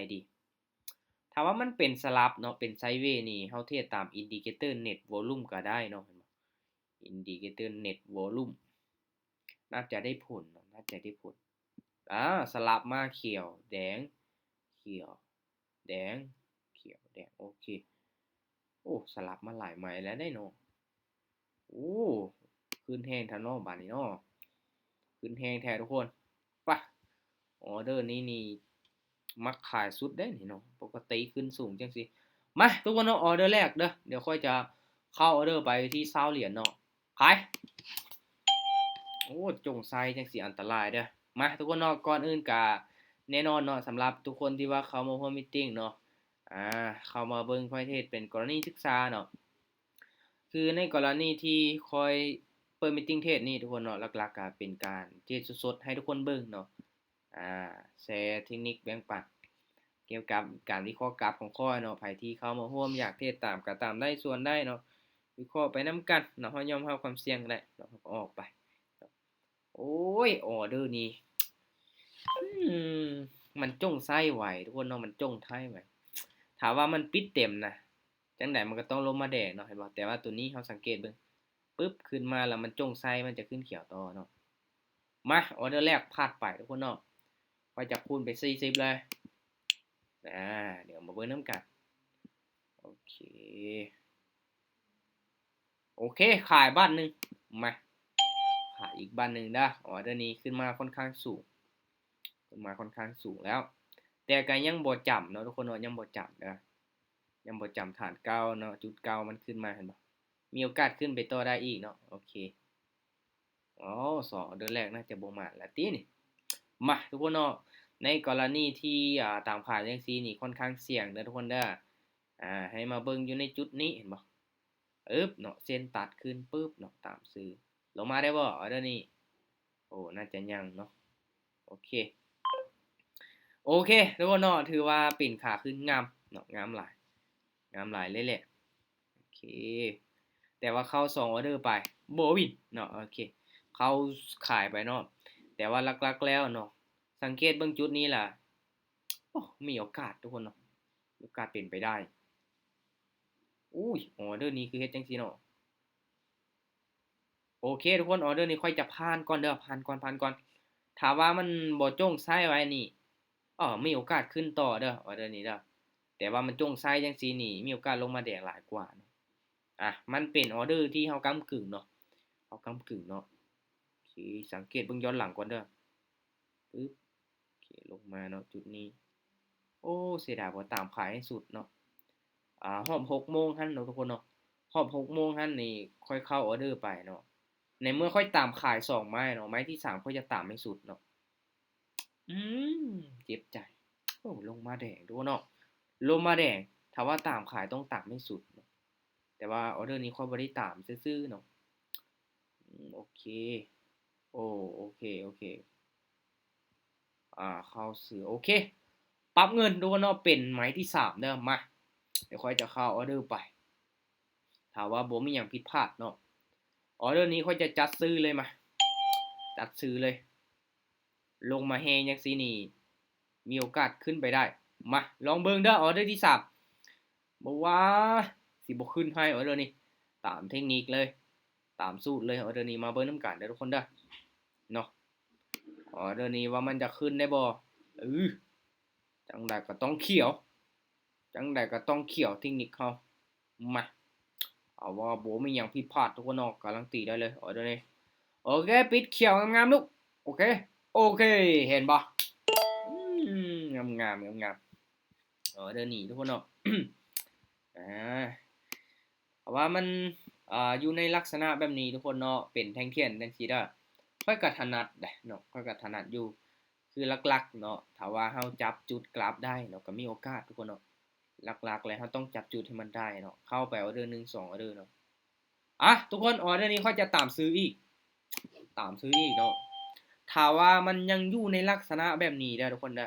ໃດດີ? ຖ້າວ່າມັນເປັນສະຫຼັບເນາະ ເປັນໄຊເວນີ້ ເຮົາເທຣດຕາມອິນດິເຄເຕີເນັດວອລຸ່ມກໍໄດ້ເນາະ ເຫັນບໍ່? ອິນດິເຄເຕີເນັດວອລຸ່ມ ໜ້າຈະໄດ້ຜົນເນາະ ໜ້າຈະໄດ້ຜົນ. ອາ ສະຫຼັບມາຂຽວ ແດງ ຂຽວ ແດງ ຂຽວ ແດງ ໂອເຄ. ໂອ້ ສະຫຼັບມາຫຼາຍໄມ້ແລ້ວເດ້ເນາະ. ໂອ້ ຂຶ້ນແຮງແທ້ເນາະບາດນີ້ເນາະ ຂຶ້ນແຮງແທ້ທຸກຄົນ. ປະ ອອເດີນີ້ນີ້ມັກຂາຍສຸດເດ້ນີ້ເນາະ ປົກກະຕິຂຶ້ນສູງຈັ່ງຊີ້. ມາທຸກຄົນເນາະ ອອເດີແລກເດີ ດຽວຂ້ອຍຈະເຂົ້າອອເດີໄປທີ່ຊາວຫຼຽນເນາະ ຂາຍ. ໂອ້ ຈົ່ງໄຊຈັ່ງຊີ້ອັນຕະລາຍເດີ. ມາທຸກຄົນເນາະ ກ່ອນອື່ນກະແນ່ນອນເນາະ ສຳລັບທຸກຄົນທີ່ວ່າເຂົ້າມາຮ່ວມມີດຕິງເນາະ ອາ ເຂົ້າມາເບິ່ງຂ້ອຍເທດເປັນກໍລະນີສຶກສາເນາະ. ຄືໃນກໍລະນີທີ່ຂ້ອຍເປີດມີດຕິງເທດນີ້ທຸກຄົນເນາະ ຫຼັກໆກະເປັນການເທດສົດໆໃຫ້ທຸກຄົນເບິ່ງເນາະ ອາ ແຊເທັກນິກແບ່ງປັນກ່ຽວກັບການວິເຄາະກຣາຟຂອງຂ້ອຍເນາະ. ໃຜທີ່ເຂົ້າມາຮ່ວມຢາກເທດຕາມກະຕາມໄດ້ ຊວນໄດ້ເນາະ ວິເຄາະໄປນຳກັນເນາະ ເຮົາຍອມຮັບຄວາມສ່ຽງໄດ້ເນາະ ເຮົາກໍອອກໄປ. ໂອ້ຍ ອອເດີນີ້ ອືມ ມັນຈົ່ງໄຊໄວທຸກຄົນເນາະ ມັນຈົ່ງໄຊໄວ. ຖ້າວ່າມັນປິດເຕັມນະ ຈັ່ງໃດມັນກໍຕ້ອງລົງມາແດງເນາະ ເຫັນບໍ່? ແຕ່ວ່າໂຕນີ້ເຮົາສັງເກດເບິ່ງ ປຶບ ຂຶ້ນມາແລ້ວມັນຈົ່ງໄຊ ມັນຈະຂຶ້ນຂຽວຕໍ່ເນາະ. ມາ ອອເດີແລກພາດໄປທຸກຄົນເນາະ ຂ້ອຍຈະຄູນໄປສີ່ສິບເລີຍ. ອາ ດຽວມາເບິ່ງນຳກັນ. ໂອເຄ ໂອເຄ ຂາຍບາດໜຶ່ງ. ມາ ຂາຍອີກບາດໜຶ່ງເດີ. ອອເດີນີ້ຂຶ້ນມາຄ່ອນຂ້າງສູງ ຂຶ້ນມາຄ່ອນຂ້າງສູງແລ້ວ ແຕ່ກໍຍັງບໍ່ຈຳເນາະທຸກຄົນເນາະ ຍັງບໍ່ຈຳເດີ ຍັງບໍ່ຈຳຖານເກົ່າເນາະ ຈຸດເກົ່າມັນຂຶ້ນມາ ເຫັນບໍ່? ມີໂອກາດຂຶ້ນໄປຕໍ່ໄດ້ອີກເນາະ. ໂອເຄ ອໍ ສອງອອເດີແລກໜ້າຈະບໍ່ມານລະຕິນີ້. ມາທຸກຄົນເນາະ ໃນກໍລະນີທີ່ ອາ ຕາມຂາຍຈັ່ງຊີ້ນີ້ ຄ່ອນຂ້າງສ່ຽງເດີທຸກຄົນເດີ. ອາ ໃຫ້ມາເບິ່ງຢູ່ໃນຈຸດນີ້ ເຫັນບໍ່? ອຶບເນາະ ເສັ້ນຕັດຂຶ້ນປຶບເນາະ ຕາມຊື່ ລົງມາໄດ້ບໍ່ ອອເດີນີ້? ໂອ້ ໜ້າຈະຍັງເນາະ. ໂອເຄ ໂອເຄທຸກຄົນເນາະ ຖືວ່າເປັນຂາຂຶ້ນງາມເນາະ ງາມຫຼາຍ ງາມຫຼາຍເລີຍແຫຼະ. ໂອເຄ ແຕ່ວ່າເຂົ້າສອງອອເດີໄປ ບໍ່ວິນເນາະ. ໂອເຄ ເຂົ້າຂາຍໄປເນາະ ແຕ່ວ່າຫຼັກໆແລ້ວເນາະ ສັງເກດເບິ່ງຈຸດນີ້ລະ ໂອ້ ມີໂອກາດທຸກຄົນເນາະ ມີໂອກາດເປັນໄປໄດ້. ອຸ້ຍ ອອເດີນີ້ຄືເຮັດຈັ່ງຊີ້ເນາະ. ໂອເຄທຸກຄົນ ອອເດີນີ້ຂ້ອຍຈະຜ່ານກ່ອນເດີ ຜ່ານກ່ອນ ຜ່ານກ່ອນ. ຖ້າວ່າມັນບໍ່ຈົ່ງໄຊໄວ້ນີ້ ເອີ ມີໂອກາດຂຶ້ນຕໍ່ເດີ ອອເດີນີ້ເດີ ແຕ່ວ່າມັນຈົ່ງໄຊຈັ່ງຊີ້ນີ້ ມີໂອກາດລົງມາແດງຫຼາຍກວ່າ. ອາ ມັນເປັນອອເດີທີ່ເຮົາກ້ຳກຶ່ງເນາະ ເຮົາກ້ຳກຶ່ງເນາະ. ໂອເຄ ສັງເກດເບິ່ງຍ້ອນຫຼັງກ່ອນເດີ ປຶບ ໂອເຄ ລົງມາເນາະ ຈຸດນີ້. ໂອ້ ເສຍດາຍບໍ່ຕາມຂາຍໃຫ້ສຸດເນາະ. ອາ ຮອບຫົກໂມງຫັ້ນເນາະທຸກຄົນເນາະ ຮອບຫົກໂມງຫັ້ນນີ້ຂ້ອຍເຂົ້າອອເດີໄປເນາະ. ໃນເມື່ອຂ້ອຍຕາມຂາຍສອງໄມ້ເນາະ ໄມ້ທີສາມຂ້ອຍຈະຕາມໃຫ້ສຸດເນາະ. ອືມ ເຈັບໃຈ. ໂອ້ ລົງມາແດງທຸກຄົນເນາະ ລົງມາແດງ. ຖ້າວ່າຕາມຂາຍຕ້ອງຕາມໃຫ້ສຸດເນາະ ແຕ່ວ່າອອເດີນີ້ຂ້ອຍບໍ່ໄດ້ຕາມຊື່ໆເນາະ. ອືມ ໂອເຄ ໂອ້ ໂອເຄ ໂອເຄ ອາ ເຂົ້າຊື້ ໂອເຄ ປັບເງິນທຸກຄົນເນາະ ເປັນໄມ້ທີສາມເດີ. ມາ ດຽວຂ້ອຍຈະເຂົ້າອອເດີໄປ ຖ້າວ່າບໍ່ມີຫຍັງຜິດພາດເນາະ ອອເດີນີ້ຂ້ອຍຈະຈັດຊື້ເລີຍ. ມາ ຈັດຊື້ເລີຍ. ລົງມາແຮງຈັ່ງຊີ້ນີ້ ມີໂອກາດຂຶ້ນໄປໄດ້. ມາ ລອງເບິ່ງເດີ ອອເດີທີສາມ ບໍ່ວ່າຊິບໍ່ຂຶ້ນໃຫ້ ອອເດີນີ້ ຕາມເທັກນິກເລີຍ ຕາມສູດເລີຍ ອອເດີນີ້. ມາເບິ່ງນຳກັນເດີທຸກຄົນເດີເນາະ ອອເດີນີ້ວ່າມັນຈະຂຶ້ນໄດ້ບໍ່? ເອີ ຈັ່ງໃດກໍຕ້ອງຂຽວ ຈັ່ງໃດກໍຕ້ອງຂຽວ ເທັກນິກເຮົາ. ມາ ເອົາວ່າບໍ່ມີຫຍັງຜິດພາດທຸກຄົນເນາະ ກາລັນຕີໄດ້ເລີຍ ອອເດີນີ້. ໂອເຄ ປິດຂຽວງາມໆລູກ. ໂອເຄ ໂອເຄ ເຫັນບໍ່? ອືມ ງາມໆ ງາມໆ ອອເດີນີ້ທຸກຄົນເນາະ. ອາ ເພາະວ່າມັນ ອາ ຢູ່ໃນລັກສະນະແບບນີ້ທຸກຄົນເນາະ ເປັນແທ່ງທຽນຈັ່ງຊີ້ເດີ ຂ້ອຍກໍຖະໜັດເດ້ເນາະ ຂ້ອຍກໍຖະໜັດຢູ່. ຄືຫຼັກໆເນາະ ຖ້າວ່າເຮົາຈັບຈຸດກຣາຟໄດ້ເນາະ ກໍມີໂອກາດທຸກຄົນເນາະ. ຫຼັກໆແລ້ວເຮົາຕ້ອງຈັບຈຸດໃຫ້ມັນໄດ້ເນາະ ເຂົ້າໄປອອເດີໜຶ່ງ ສອງອອເດີເນາະ. ອາ ທຸກຄົນ ອອເດີນີ້ຂ້ອຍຈະຕາມຊື້ອີກ ຕາມຊື້ອີກເນາະ ຖ້າວ່າມັນຍັງຢູ່ໃນລັກສະນະແບບນີ້ເດີທຸກຄົນເດີ.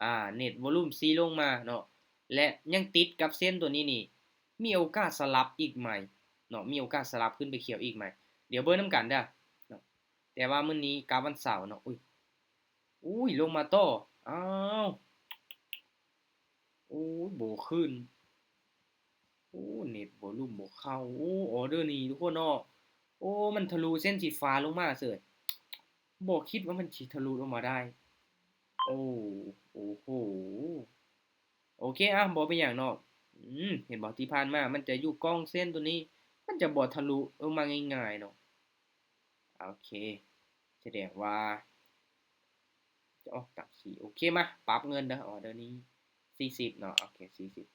ອາ ເນັດວອລຸ່ມສີ່ລົງມາເນາະ ແລະ ຍັງຕິດກັບເສັ້ນຕົວນີ້ນີ້ ມີໂອກາດສະຫຼັບອີກໄໝເນາະ ມີໂອກາດສະຫຼັບຂຶ້ນໄປຂຽວອີກໄໝ. ດຽວເບິ່ງນຳກັນເດີເນາະ ແຕ່ວ່າມື້ນີ້ກັບວັນເສົາເນາະ. ອຸ້ຍ ອຸ້ຍ ລົງມາຕໍ່ ອ້າວ ອ້ຍ ບໍ່ຂຶ້ນ. ໂອ້ ເນັດວໍລຸມບໍ່ເຂົ້າ. ໂອ້ ອໍເດີນີ້ທຸກຄົນເນາະ ໂອ້ ມັນທະລຸເສັ້ນສີຟ້າລົງມາເສີຍ. ບໍ່ຄິດວ່າມັນຊິທະລຸລົງມາໄດ້. ໂອ້ ໂອ້ໂຫ. ໂອເຄ ອ່ະ ບໍ່ເປັນຫຍັງເນາະ. ອືມ ເຫັນບໍ່ ທີ່ຜ່ານມາມັນຈະຢູ່ກ້ອງເສັ້ນໂຕນີ້ ມັນຈະບໍ່ທະລຸລົງມາງ່າຍໆເນາະ. ໂອເຄ ສະແດງວ່າຈະອອກຕາມສີ. ໂອເຄ ມາປັບເງິນເດີ. ອໍເດີນີ້ສີ່ສິບເນາະ. ໂອເຄ ສີ່ສິບ.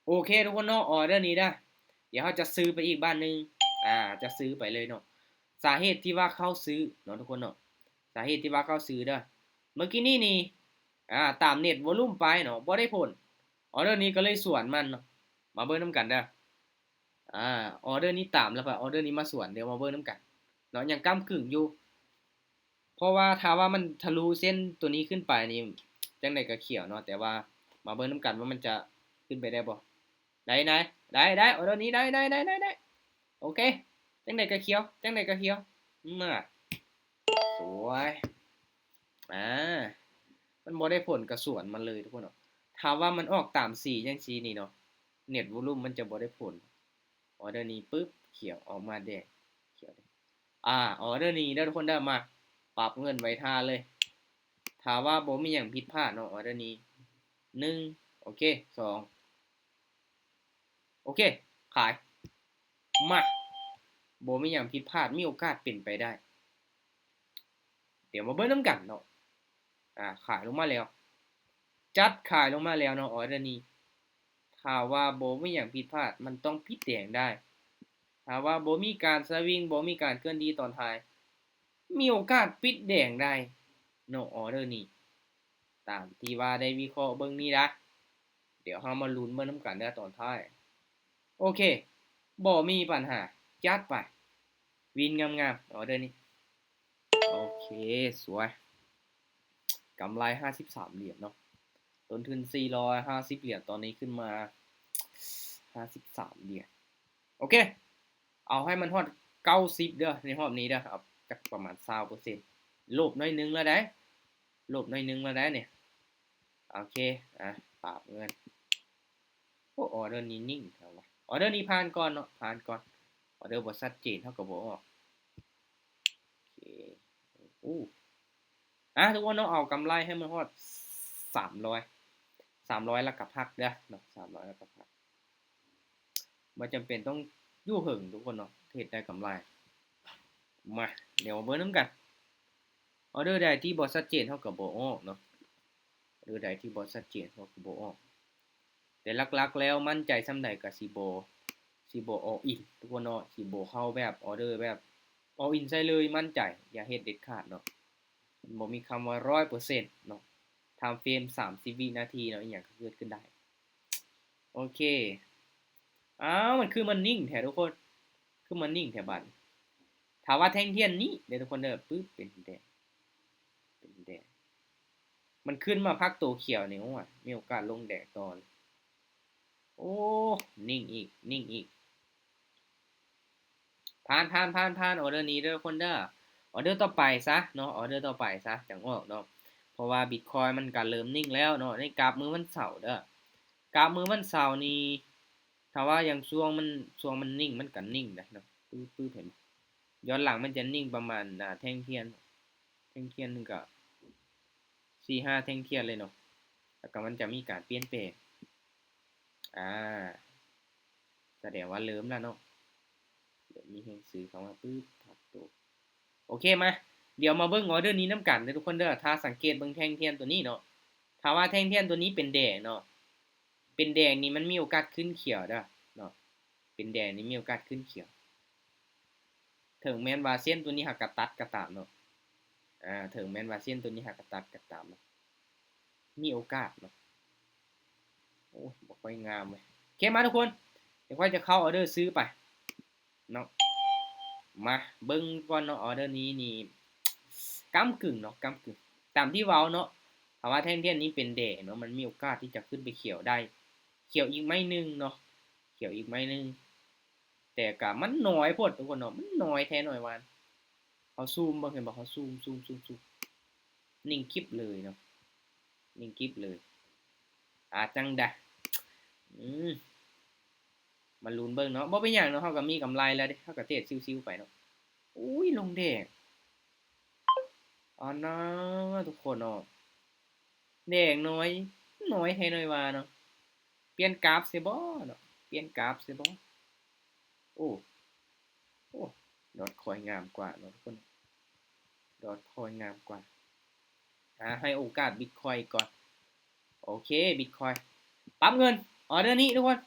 ໂອເຄທຸກຄົນເນາະ ອໍເດີນີ້ເດີ ດຽວເຮົາຈະຊື້ໄປອີກບາດໜຶ່ງ. ອາ ຈະຊື້ໄປເລີຍເນາະ. ສາເຫດທີ່ວ່າເຂົ້າຊື້ເນາະທຸກຄົນເນາະ ສາເຫດທີ່ວ່າເຂົ້າຊື້ເດີ ເມື່ອກີ້ນີ້ນີ້ ອາ ຕາມເນັດວໍລຸມໄປເນາະ ບໍ່ໄດ້ຜົນ. ອໍເດີນີ້ກໍເລີຍສວນມັນເນາະ. ມາເບິ່ງນຳກັນເດີ. ອາ ອໍເດີນີ້ຕາມ ແລ້ວພັດອໍເດີນີ້ມາສວນ. ດຽວມາເບິ່ງນຳກັນເນາະ ຍັງກ້ຳກຶ່ງຢູ່. ເພາະວ່າຖ້າວ່າມັນທະລຸເສັ້ນໂຕນີ້ຂຶ້ນໄປນີ້ ຈັ່ງໃດກໍຂຽວເນາະ. ແຕ່ວ່າມາເບິ່ງນຳກັນວ່າມັນຈະຂຶ້ນໄປໄດ້ບໍ່. ໄດ້ນະ ໄດ້ ໄດ້ ອໍເດີນີ້ໄດ້ ໄດ້ ໄດ້ ໄດ້ ໂອເຄ ຈັ່ງໃດກໍຂຽວ ຈັ່ງໃດກໍຂຽວ. ມາ ສວຍ. ອາ ມັນບໍ່ໄດ້ຜົນກໍສວນມັນເລີຍທຸກຄົນເນາະ. ຖ້າວ່າມັນອອກຕາມສີຈັ່ງຊີ້ນີ້ເນາະ ເນັດວໍລຸມມັນຈະບໍ່ໄດ້ຜົນ. ອໍເດີນີ້ປຶບ ຂຽວອອກມາແດງ ຂຽວ ອາ ອໍເດີນີ້ເດີທຸກຄົນເດີ. ມາປັບເງິນໄວ້ຖ້າເລີຍ ຖ້າວ່າບໍ່ມີຫຍັງຜິດພາດເນາະ. ອໍເດີນີ້ ໜຶ່ງ ໂອເຄ ສອງ ໂອເຄ ຂາຍ. ມາ ບໍ່ມີຫຍັງຜິດພາດ ມີໂອກາດເປັນໄປໄດ້. ດຽວມາເບິ່ງນຳກັນເນາະ. ອາ ຂາຍລົງມາແລ້ວ ຈັດຂາຍລົງມາແລ້ວເນາະ ອໍເດີນີ້. ຖ້າວ່າບໍ່ມີຫຍັງຜິດພາດ ມັນຕ້ອງປິດແດງໄດ້. ຖ້າວ່າບໍ່ມີການສະວິງ ບໍ່ມີການເຄື່ອນທີ່ຕອນທ້າຍ ມີໂອກາດປິດແດງໄດ້ເນາະ ອໍເດີນີ້. ຕາມທີ່ວ່າໄດ້ວິເຄາະເບິ່ງນີ້ນະ. ດຽວເຮົາມາລຸ້ນເບິ່ງນຳກັນເດີຕອນທ້າຍ. ໂອເຄ ບໍ່ມີບັນຫາ ຈັດໄປ ວິນງາມໆ ອໍເດີນີ້. ໂອເຄ ສວຍ ກຳໄລຫ້າສິບສາມຫຼຽນເນາະ. ຕົ້ນທຶນສີ່ຮ້ອຍຫ້າສິບຫຼຽນ ຕອນນີ້ຂຶ້ນມາຫ້າສິບສາມຫຼຽນ. ໂອເຄ ເອົາໃຫ້ມັນຮອດເກົ້າສິບເດີ ໃນຮອບນີ້ເດີ. ເອົາຈັກປະມານຊາວເປີເຊັນ ລົບໜ້ອຍໜຶ່ງແລ້ວໃດ໋ ລົບໜ້ອຍໜຶ່ງແລ້ວໃດ໋ນີ້. ໂອເຄ ອາ ປາບເງິນ. ໂອ້ ອໍເດີນີ້ນິ່ງແທ້ວະ. ອໍເດີນີ້ຜ່ານກ່ອນເນາະ ຜ່ານກ່ອນ. ອໍເດີບໍ່ຊັດເຈນ ເຮົາກໍບໍ່ອອກ. ໂອເຄ ໂອ້ ອາ ທຸກຄົນເນາະ ເອົາກຳໄລໃຫ້ມັນຮອດສາມຮ້ອຍ ສາມຮ້ອຍແລ້ວກໍພັກເດີເນາະ ສາມຮ້ອຍແລ້ວກໍພັກ. ບໍ່ຈຳເປັນຕ້ອງຢູ່ເຫິງທຸກຄົນເນາະ ເຮັດໄດ້ກຳໄລ. ມາ ດຽວມາເບິ່ງນຳກັນ. ອໍເດີໃດທີ່ບໍ່ຊັດເຈນ ເຮົາກໍບໍ່ອອກເນາະ ອໍເດີໃດທີ່ບໍ່ຊັດເຈນ ເຮົາກໍບໍ່ອອກ. ແຕ່ຫຼັກໆແລ້ວໝັ້ນໃຈສ່ຳໃດກໍຊິບໍ່ ຊິບໍ່ all in ທຸກຄົນເນາະ ຊິບໍ່ເຂົ້າແບບອໍເດີແບບ all in ໃສ່ເລີຍ ໝັ້ນໃຈ ຢ່າເຮັດເດັດຂາດເນາະ. ມັນບໍ່ມີຄຳວ່າຮ້ອຍເປີເຊັນເນາະ ທາມເຟຣມສາມສິບວິນາທີເນາະ ອີ່ຫຍັງກໍເກີດຂຶ້ນໄດ້. ໂອເຄ ອ້າວ ມັນຄືມັນນິ່ງແທ້ທຸກຄົນ ຄືມັນນິ່ງແທ້ບາດນີ້. ຖ້າວ່າແທ່ງທຽນນີ້ເດີທຸກຄົນເດີ ປຶບ ເປັນແດງ ເປັນແດງ. ມັນຂຶ້ນມາພັກໂຕຂຽວນີ້ ໂອ້ຍ ມີໂອກາດລົງແດງຕໍ່ເລີຍ. ໂອ້ ນິ່ງອີກ ນິ່ງອີກ. ຜ່ານ ຜ່ານ ຜ່ານ ຜ່ານ ອໍເດີນີ້ເດີທຸກຄົນເດີ. ອໍເດີຕໍ່ໄປຊະເນາະ ອໍເດີຕໍ່ໄປຊະ ຈັ່ງອອກເນາະ. ເພາະວ່າບິດຄອຍມັນກະເລີ່ມນິ່ງແລ້ວເນາະ ໃນກາບມື້ວັນເສົາເດີ. ກາບມື້ວັນເສົານີ້ ຖ້າວ່າຢ່າງຊ່ວງມັນ ຊ່ວງມັນນິ່ງ ມັນກະນິ່ງໄດ໋ເນາະ ປຶບໆ ເຫັນບໍ່? ຍ້ອນຫຼັງມັນຈະນິ່ງປະມານ ອ່າ ແທ່ງທຽນ ແທ່ງທຽນໜຶ່ງກະສີ່ຫ້າແທ່ງທຽນເລີຍເນາະ ແລ້ວກະມັນຈະມີການປ່ຽນແປງ. ອາ ສະແດງວ່າເລີ່ມແລ້ວເນາະ ເລີ່ມມີແຮງຊື້ເຂົ້າມາປຶບ ພັກໂຕ. ໂອເຄ ມາ ດຽວມາເບິ່ງອໍເດີນີ້ນຳກັນເດີທຸກຄົນເດີ. ຖ້າສັງເກດເບິ່ງແທ່ງທຽນໂຕນີ້ເນາະ ຖ້າວ່າແທ່ງທຽນໂຕນີ້ເປັນແດງເນາະ ເປັນແດງນີ້ມັນມີໂອກາດຂຶ້ນຂຽວເດີເນາະ ເປັນແດງນີ້ມີໂອກາດຂຶ້ນຂຽວ ເຖິງແມ່ນວ່າເສັ້ນໂຕນີ້ຫາກະຕັດກໍຕາມເນາະ. ອາ ເຖິງແມ່ນວ່າເສັ້ນໂຕນີ້ຫາກະຕັດກໍຕາມເນາະ ມີໂອກາດເນາະ. ໂອ້ຍ ບໍ່ຄ່ອຍງາມເວີຍ. ໂອເຄ ມາທຸກຄົນ ດຽວຂ້ອຍຈະເຂົ້າອໍເດີຊື້ໄປເນາະ. ມາເບິ່ງກ່ອນເນາະ ອໍເດີນີ້ນີ້ກ້ຳກຶ່ງເນາະ ກ້ຳກຶ່ງ ຕາມທີ່ເວົ້າເນາະ. ຖ້າວ່າແທ່ງທຽນນີ້ເປັນແດງເນາະ ມັນມີໂອກາດທີ່ຈະຂຶ້ນໄປຂຽວໄດ້ ຂຽວອີກໄມ້ໜຶ່ງເນາະ ຂຽວອີກໄມ້ໜຶ່ງ ແຕ່ກະມັນນ້ອຍໂພດທຸກຄົນເນາະ ມັນນ້ອຍແທ້ນ້ອຍວ່າ. ເຮົາຊູມເບິ່ງ ເຫັນບໍ່ ເຮົາຊູມ ຊູມ ຊູມ ຊູມ ນິ່ງກິບເລີຍເນາະ. ນິ່ງກິບເລີຍ. ອາ ຈັ່ງໃດ ອືມ ມາລຸ້ນເບິ່ງເນາະ. ບໍ່ເປັນຫຍັງເນາະ ເຮົາກໍມີກຳໄລແລ້ວເດ້ ເຮົາກໍເທຣດຊິວໆໄປເນາະ. ອຸ້ຍ ລົງແດງ ອານາ ທຸກຄົນເນາະ ແດງນ້ອຍ ນ້ອຍແທ້ນ້ອຍວ່າເນາະ. ປ່ຽນກາບໃສ່ບໍ່ເນາະ ປ່ຽນກາບໃສ່ບໍ່. ໂອ້ ໂອ້ ດອດຄອຍງາມກວ່າເນາະທຸກຄົນ ດອດຄອຍງາມກວ່າ. ອາ ໃຫ້ໂອກາດບິດຄອຍກ່ອນ. ໂອເຄ ບິດຄອຍ ປັບເງິນ ອອເດີນີ້ທຸກຄົນ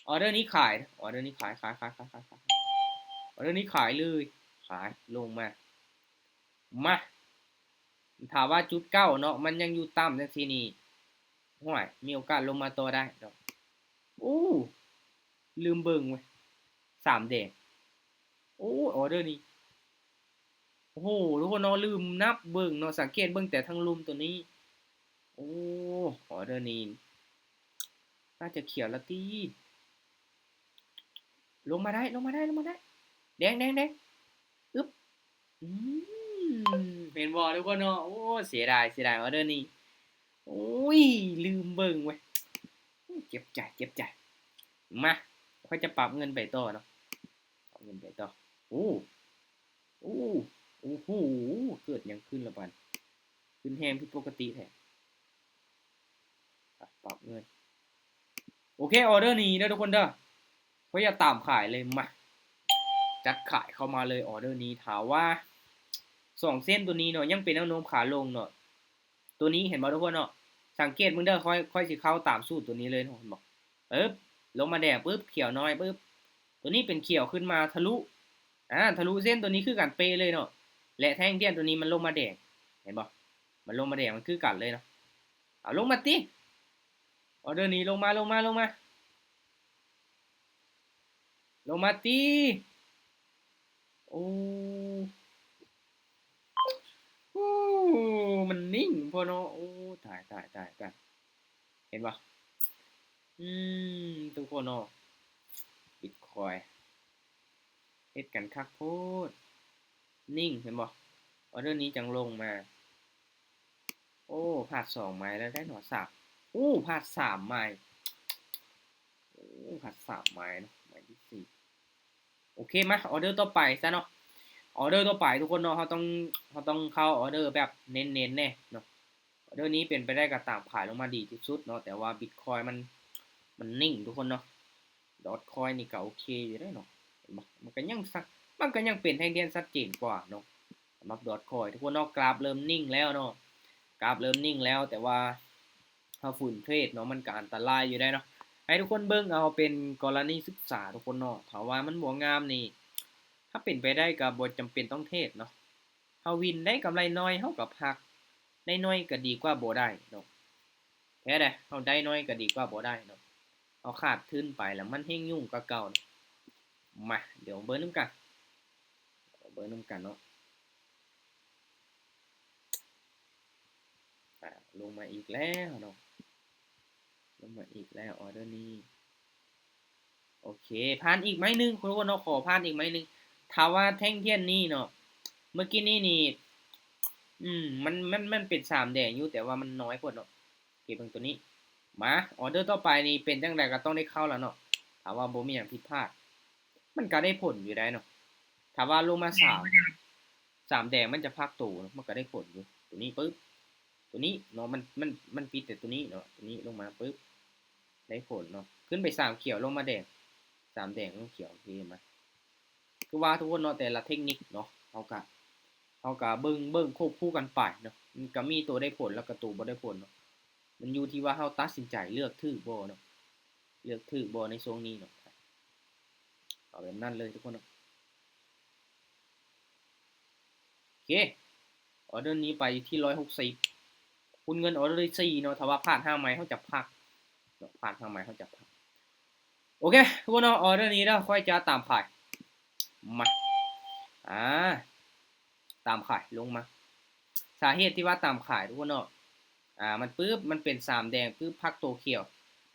ອອເດີນີ້ຂາຍ ອອເດີນີ້ຂາຍ ຂາຍ ຂາຍ ຂາຍ ຂາຍ ອອເດີນີ້ຂາຍເລີຍ ຂາຍ ລົງມາ ມາ. ຖ້າວ່າຈຸດເກົ່າເນາະ ມັນຍັງຢູ່ຕ່ຳຈັ່ງຊີ້ນີ້ ຫ້ວຍ ມີໂອກາດລົງມາຕໍ່ໄດ້ເນາະ. ໂອ້ ລືມເບິ່ງເວີຍ ສາມແດງ. ໂອ້ ອອເດີນີ້ ໂອ້ໂຫ ທຸກຄົນເນາະ ລືມນັບເບິ່ງເນາະ ສັງເກດເບິ່ງແຕ່ທາງລຸ່ມໂຕນີ້. ໂອ້ ອອເດີນີ້ ໜ້າຈະຂຽວລະຕິ ລົງມາໄດ້ ລົງມາໄດ້ ລົງມາໄດ້ ແດງ ແດງ ແດງ ອຶບ ອືມ ເຫັນບໍ່ທຸກຄົນເນາະ. ໂອ້ ເສຍດາຍ ເສຍດາຍ ອອເດີນີ້ ໂອ້ຍ ລືມເບິ່ງເວີຍ ເຈັບໃຈ ເຈັບໃຈ. ມາ ຂ້ອຍຈະປັບເງິນໄປຕໍ່ເນາະ ປັບເງິນໄປຕໍ່. ໂອ້ ໂອ້ ໂອ້ໂຫ ເກີດຫຍັງຂຶ້ນລະບາດ ຂຶ້ນແຮງຜິດປົກກະຕິແທ້. ປັບເງິນ ໂອເຄ ອອເດີນີ້ເດີທຸກຄົນເດີ ຂ້ອຍຢາກຕາມຂາຍເລີຍ ມາ ຈັດຂາຍເຂົ້າມາເລີຍ ອອເດີນີ້. ຖ້າວ່າສອງເສັ້ນໂຕນີ້ເນາະ ຍັງເປັນແນວໂນ້ມຂາລົງເນາະ ໂຕນີ້ເຫັນບໍ່ທຸກຄົນເນາະ ສັງເກດເບິ່ງເດີ ຂ້ອຍ ຂ້ອຍຊິເຂົ້າຕາມສູດໂຕນີ້ເລີຍເນາະ ເຫັນບໍ່ ປຶບ ລົງມາແດງ ປຶບ ຂຽວໜ້ອຍ ປຶບ ໂຕນີ້ເປັນຂຽວຂຶ້ນມາທະລຸ ອາ ທະລຸເສັ້ນໂຕນີ້ຄືກັນເປະເລີຍເນາະ ແລະ ແທ່ງທຽນໂຕນີ້ມັນລົງມາແດງ ເຫັນບໍ່ ມັນລົງມາແດງ ມັນຄືກັນເລີຍເນາະ. ເອົາລົງມາຕິ ອອເດີນີ້ ລົງມາ ລົງມາ ລົງມາ ລົງມາຕິ. ໂອ້ ໂອ້ ມັນນິ່ງໂພດເນາະ ໂອ້ ຕາຍ ຕາຍ ຕາຍ ຕາຍ ເຫັນບໍ່ ອືມ ທຸກຄົນເນາະ ບິດຄອຍ ເຮັດກັນຄັກໂພດ ນິ່ງ ເຫັນບໍ່ ອອເດີນີ້ຈັ່ງລົງມາ. ໂອ້ ພາດສອງໄມ້ແລ້ວໄດ໋ເນາະ ສາມ ໂອ້ ພາດສາມໄມ້ ໂອ້ ພາດສາມໄມ້ເນາະ ໄມ້ທີສີ່. ໂອເຄ ມາ ອອເດີຕໍ່ໄປຊະເນາະ ອອເດີຕໍ່ໄປທຸກຄົນເນາະ ເຮົາຕ້ອງ ເຮົາຕ້ອງເຂົ້າອອເດີແບບເນັ້ນໆແດ່ເນາະ. ອອເດີນີ້ເປັນໄປໄດ້ກໍຕາມຂາຍລົງມາດີທີ່ສຸດເນາະ ແຕ່ວ່າບິດຄອຍມັນ ມັນນິ່ງທຸກຄົນເນາະ ດອດຄອຍນີ້ກໍໂອເຄຢູ່ເດ້ເນາະ ເຫັນບໍ່ ມັນກໍຍັງ ມັນກໍຍັງເປັນແທ່ງທຽນຊັດເຈນກວ່າເນາະ ສຳລັບດອດຄອຍທຸກຄົນເນາະ. ກຣາຟເລີ່ມນິ່ງແລ້ວເນາະ ກຣາຟເລີ່ມນິ່ງແລ້ວ ແຕ່ວ່າ ຖ້າຝືນເທຣດເນາະ ມັນກໍອັນຕະລາຍຢູ່ໄດ໋ເນາະ. ໃຫ້ທຸກຄົນເບິ່ງເອົາເປັນກໍລະນີສຶກສາທຸກຄົນເນາະ ຖ້າວ່າມັນບໍ່ງາມນີ້ ຖ້າເປັນໄປໄດ້ກໍບໍ່ຈຳເປັນຕ້ອງເທຣດເນາະ. ເຮົາວິນໄດ້ກຳໄລໜ້ອຍ ເຮົາກໍພັກ ໄດ້ໜ້ອຍກໍດີກວ່າບໍ່ໄດ້ເນາະ. ແທ້ໃດ໋ ເຮົາໄດ້ໜ້ອຍກໍດີກວ່າບໍ່ໄດ້ເນາະ. ເຮົາຂາດທຶນໄປແລ້ວ ມັນແຮ່ງຫຍຸ້ງກວ່າເກົ່າເນາະ. ມາ ດຽວເບິ່ງນຳກັນ ເບິ່ງນຳກັນເນາະ. ອາ ລົງມາອີກແລ້ວເນາະ ລົງມາອີກແລ້ວ ອອເດີນີ້. ໂອເຄ ຜ່ານອີກໄມ້ໜຶ່ງ ທຸກຄົນເນາະ ຂໍຜ່ານອີກໄມ້ໜຶ່ງ. ຖ້າວ່າແທ່ງທຽນນີ້ເນາະ ເມື່ອກີ້ນີ້ນີ້ ອືມ ມັນ ມັນ ມັນເປັນສາມແດງຢູ່ ແຕ່ວ່າມັນນ້ອຍໂພດເນາະ. ເກັບເບິ່ງໂຕນີ້ ມາ ອອເດີຕໍ່ໄປນີ້ເປັນຈັ່ງໃດກໍຕ້ອງໄດ້ເຂົ້າແລ້ວເນາະ. ຖ້າວ່າບໍ່ມີຫຍັງຜິດພາດ ມັນກໍໄດ້ຜົນຢູ່ໄດ໋ເນາະ. ຖ້າວ່າລົງມາສາມ ສາມແດງມັນຈະພັກໂຕເນາະ ມັນກໍໄດ້ຜົນຢູ່. ໂຕນີ້ປຶບ ໂຕນີ້ເນາະ ມັນ ມັນ ມັນປິດແຕ່ໂຕນີ້ເນາະ ໂຕນີ້ລົງມາປຶບ ໄດ້ຜົນເນາະ. ຂຶ້ນໄປສາມຂຽວ ລົງມາແດງ ສາມແດງ ລົງຂຽວ ໂອເຄ ມາ ຄືວ່າທຸກຄົນເນາະ ແຕ່ລະເທັກນິກເນາະ ເຮົາກະ ເຮົາກະເບິ່ງ ເບິ່ງຄວບຄູ່ກັນໄປເນາະ. ມັນກະມີໂຕໄດ້ຜົນ ແລ້ວກະໂຕບໍ່ໄດ້ຜົນເນາະ. ມັນຢູ່ທີ່ວ່າເຮົາຕັດສິນໃຈເລືອກຖືກບໍ່ເນາະ ເລືອກຖືກບໍ່ໃນຊ່ວງນີ້ເນາະ. ເອົາແບບນັ້ນເລີຍທຸກຄົນເນາະ. ໂອເຄ ອອເດີນີ້ໄປຢູ່ທີ່ຮ້ອຍຫົກສິບ ຄູນເງິນອອເດີທີສີ່ເນາະ. ຖ້າວ່າພາດຫ້າໄມ້ເຮົາຈະພັກເນາະ ພາດຫ້າໄມ້ເຮົາຈະພັກ. ໂອເຄ ທຸກຄົນເນາະ ອອເດີນີ້ເດີ ຂ້ອຍຈະຕາມຂາຍ ມາ ອາ ຕາມຂາຍລົງມາ. ສາເຫດທີ່ວ່າຕາມຂາຍ ທຸກຄົນເນາະ ອາ ມັນປຶບ ມັນເປັນສາມແດງປຶບ ພັກໂຕຂຽວ.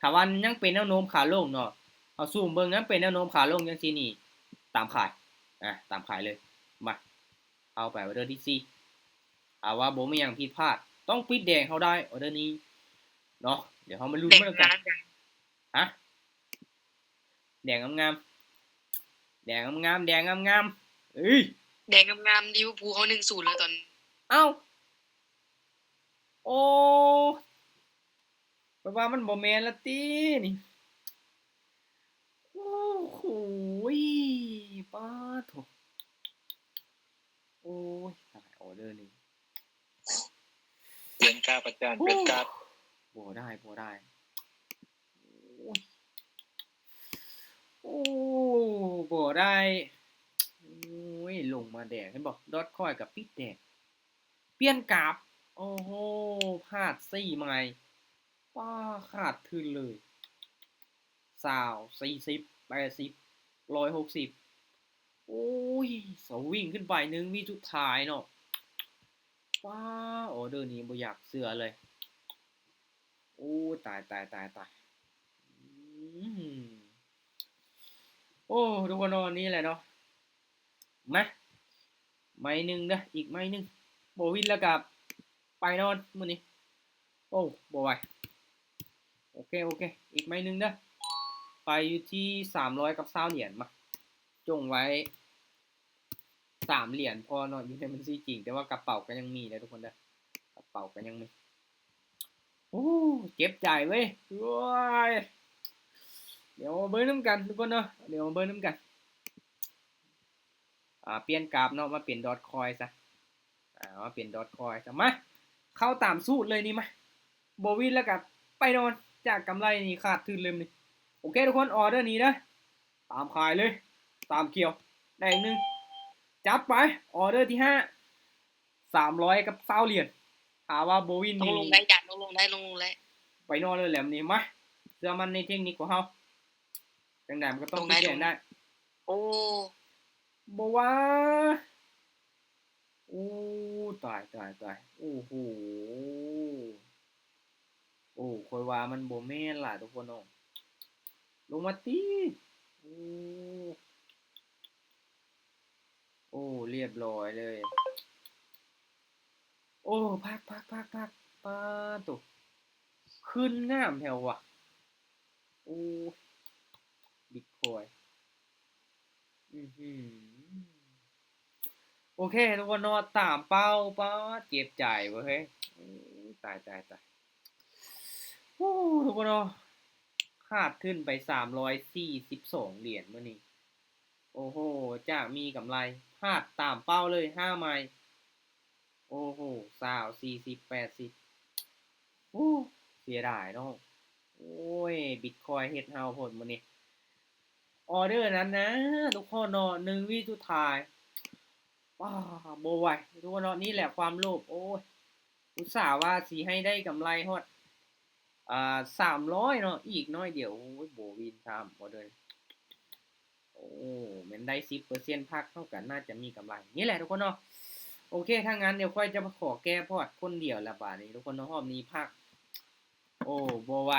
ຖ້າວ່າຍັງເປັນແນວໂນ້ມຂາລົງເນາະ ເຮົາຊູມເບິ່ງ ຍັງເປັນແນວໂນ້ມຂາລົງຈັ່ງຊີ້ນີ້ ຕາມຂາຍ ອາ ຕາມຂາຍເລີຍ. ມາ ເຂົ້າໄປອອເດີທີສີ່ ຖ້າວ່າບໍ່ມີຫຍັງຜິດພາດ ຕ້ອງປິດແດງເຮົາໄດ້ ອໍເດີນີ້ເນາະ. ດຽວເຮົາມາລຸ້ນ ແດງ ນຳກັນ ງາມ ຮະ ແດງງາມໆ ແດງງາມໆ ແດງງາມໆ ເອີຍ ແດງງາມໆ ລິເວີພູເຮົາ ໜຶ່ງສູນ ແລ້ວຕອນ ເອົ້າ ໂອ້ ຂ້ອຍວ່າມັນບໍ່ແມ່ນລະຕິນີ້. ໂອ້ໂຫຍ ປາດໂທ້ ໂອ້ຍ ຕາຍ ອໍເດີນີ້ ປ່ຽນກາບອາຈານ ປ່ຽນກາບ ບໍ່ໄດ້ ບໍ່ໄດ້ ໂອ້ຍ ໂອ້ ບໍ່ໄດ້ ໂອ້ຍ ລົງມາແດງ ເຫັນບໍ່ ດອດຄອຍກໍປິດແດງ ປ່ຽນກາບ ໂອ້ໂຫ ພາດສີ່ໄມ້ ປ້າ ຂາດທຶນເລີຍ ຊາວ ສີ່ສິບ ແປດສິບ ຮ້ອຍຫົກສິບ ໂອ້ຍ ສະວິງຂຶ້ນໄປ ໜຶ່ງວິສຸດທ້າຍເນາະ ປ້າ ອໍເດີນີ້ບໍ່ຢາກເຊື່ອເລີຍ ໂອ້ ຕາຍ ຕາຍ ຕາຍ ຕາຍ ອືມ ໂອ້ ທຸກຄົນເນາະ ນີ້ແຫຼະເນາະ ມາ ໄມ້ໜຶ່ງເດີ ອີກໄມ້ໜຶ່ງ ບໍ່ວິນແລ້ວກໍໄປນອນມື້ນີ້ ໂອ້ ບໍ່ໄຫວ ໂອເຄ ໂອເຄ ອີກໄມ້ໜຶ່ງເດີ ໄປຢູ່ທີ່ສາມຮ້ອຍກັບຊາວຫຼຽນ ມາ ຈົ່ງໄວ້ສາມຫຼຽນພໍເນາະ ຢູ່ໃນບັນຊີຈິງ ແຕ່ວ່າກະເປົາກໍຍັງມີເດີທຸກຄົນເດີ ກະເປົາກໍຍັງມີ ໂອ້ ເຈັບໃຈເວີຍ ໂອ້ຍ ດຽວມາເບິ່ງນຳກັນທຸກຄົນເນາະ ດຽວມາເບິ່ງນຳກັນ ອ່າ ປ່ຽນກາບເນາະ ມາເປັນດອດຄອຍຊະ ອ່າ ມາເປັນດອດຄອຍຊະ ມາ ເຂົ້າຕາມສູດເລີຍນີ້ ມາ ບໍ່ວິນແລ້ວກໍໄປນອນ ຈາກກຳໄລນີ້ຂາດທຶນເລີຍນີ້ ໂອເຄທຸກຄົນ ອໍເດີນີ້ເດີ ຕາມຂາຍເລີຍ ຕາມຂຽວ ໄດ້ອີກໜຶ່ງ ຈັດໄປ ອໍເດີທີຫ້າ ສາມຮ້ອຍກັບຊາວຫຼຽນ ຖ້າວ່າບໍ່ວິນ ຕົກລົງໄດ້ ຈານ ຕົກລົງໄດ້ ຕົກລົງໄດ້ ໄປນອນເລີຍແຫຼະນີ້ ມາ ເຊື່ອໝັ້ນໃນເທັກນິກຂອງເຮົາ ຈັ່ງໃດມັນກໍຕ້ອງ ຕົກລົງໄດ້ ໄດ້ ໂອ້ ບໍ່ວ່າ ໂອ້ ຕາຍ ຕາຍ ຕາຍ ໂອ້ໂຫ ໂອ້ ຂ້ອຍວ່າມັນບໍ່ແມ່ນລະທຸກຄົນເນາະ ລົງມາຕິ ໂອ້ ໂອ້ ລຽບຮ້ອຍເລີຍ ໂອ້ ພັກ ພັກ ພັກ ພັກ ປາດໂທ້ ຂຶ້ນງາມແທ້ວະ ໂອ້ ບິດຄອຍ ອືຫື ໂອເຄທຸກຄົນເນາະ ຕາມເປົ້າ ປາດ ເຈັບໃຈເວີຍ ໂອ້ ຕາຍ ຕາຍ ຕາຍ ໂອ້ ທຸກຄົນເນາະ ຂາດທຶນໄປສາມຮ້ອຍສີ່ສິບສອງຫຼຽນມື້ນີ້ ໂອ້ໂຫ ຈາກມີກຳໄລ ພາດຕາມເປົ້າເລີຍ ຫ້າໄມ້ ໂອ້ໂຫ ຊາວ ສີ່ສິບ ແປດສິບ ໂອ້ ເສຍດາຍເນາະ ໂອ້ຍ ບິດຄອຍເຮັດເຮົາໂພດມື້ນີ້ ອໍເດີນັ້ນນະ ທຸກຄົນເນາະ ໜຶ່ງວິສຸດທ້າຍ ປ້າ ບໍ່ໄຫວ ທຸກຄົນເນາະ ນີ້ແຫຼະຄວາມໂລບ ໂອ້ຍ ອຸດສາວ່າຊິໃຫ້ໄດ້ກຳໄລຮອດ ອ່າ ສາມຮ້ອຍເນາະ ອີກໜ້ອຍດຽວ ໂອ້ຍ ບໍ່ວິນຊ້ຳ ອໍເດີ ໂອ້ ແມ່ນໄດ້ສິບເປີເຊັນ ພັກເຮົາກໍໜ້າຈະມີກຳໄລ ນີ້ແຫຼະທຸກຄົນເນາະ ໂອເຄ ຖ້າຊັ້ນດຽວຂ້ອຍຈະຂໍແກ້ພອດຄົນດຽວລະບາດນີ້ທຸກຄົນເນາະ ຮອບນີ້ພັກ ໂອ້ ບໍ່ໄຫວ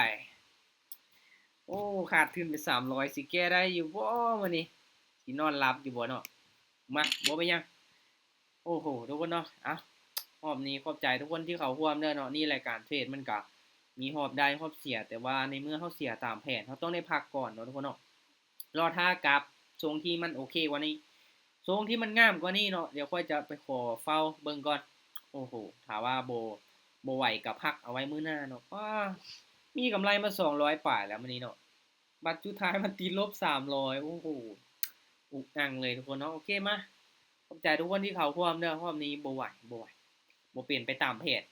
ໂອ້ ຂາດທຶນໄປສາມຮ້ອຍ ຊິແກ້ໄດ້ຢູ່ບໍ່ມື້ນີ້ ຊິນອນຫຼັບຢູ່ບໍ່ເນາະ ມາ ບໍ່ເປັນຫຍັງ ໂອ້ໂຫ ທຸກຄົນເນາະ ເອົ້າ ຮອບນີ້ຂອບໃຈທຸກຄົນທີ່ເຂົ້າຮ່ວມເດີເນາະ ນີ້ແຫຼະການເທຣດມັນກະມີຮອບໄດ້ຮອບເສຍ ແຕ່ວ່າໃນເມື່ອເຮົາເສຍຕາມແຜນ ເຮົາຕ້ອງໄດ້ພັກກ່ອນເນາະທຸກຄົນເນາະ ລໍຖ້າກັບຊ່ວງທີ່ມັນໂອເຄກວ່ານີ້ ຊ່ວງທີ່ມັນງາມກວ່ານີ້ເນາະ ດຽວຂ້ອຍຈະໄປຂໍເຝົ້າເບິ່ງກ່ອນ ໂອ້ໂຫ ຖ້າວ່າບໍ່ ບໍ່ໄຫວກໍພັກເອົາໄວ້ມື້ໜ້າເນາະ ອ້າ ມີກຳໄລມາສອງຮ້ອຍປາຍແລ້ວມື້ນີ້ເນາະ ບັດສຸດທ້າຍມັນຕິດລົບສາມຮ້ອຍ ໂອ້ໂຫ ອຸກອັ່ງເລີຍທຸກຄົນເນາະ ໂອເຄ ມາ ຂອບໃຈທຸກຄົນທີ່ເຂົ້າຮ່ວມເດີ ຮອບນີ້ບໍ່ໄຫວ ບໍ່ໄຫວ ບໍ່ເປັນໄປຕາມແຜນ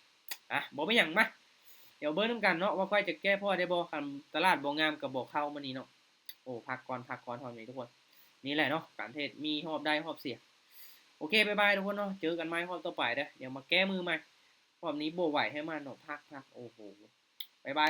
ອ່ະ ບໍ່ເປັນຫຍັງ ມາ ດຽວເບິ່ງນຳກັນເນາະ ວ່າຂ້ອຍຈະແກ້ພອດໄດ້ບໍ່ ຄັນຕະຫຼາດບໍ່ງາມກໍບໍ່ເຂົ້າມື້ນີ້ເນາະ ໂອ້ ພັກກ່ອນ ພັກກ່ອນ ຮອບນີ້ທຸກຄົນ ນີ້ແຫຼະເນາະ ການເທຣດມີຮອບໄດ້ຮອບເສຍ ໂອເຄ ບາຍບາຍທຸກຄົນເນາະ ເຈີກັນໃໝ່ຮອບຕໍ່ໄປເດີ ດຽວມາແກ້ມືໃໝ່ ຮອບນີ້ບໍ່ໄຫວໃຫ້ມາເນາະ ພັກ ພັກ ໂອ້ໂຫ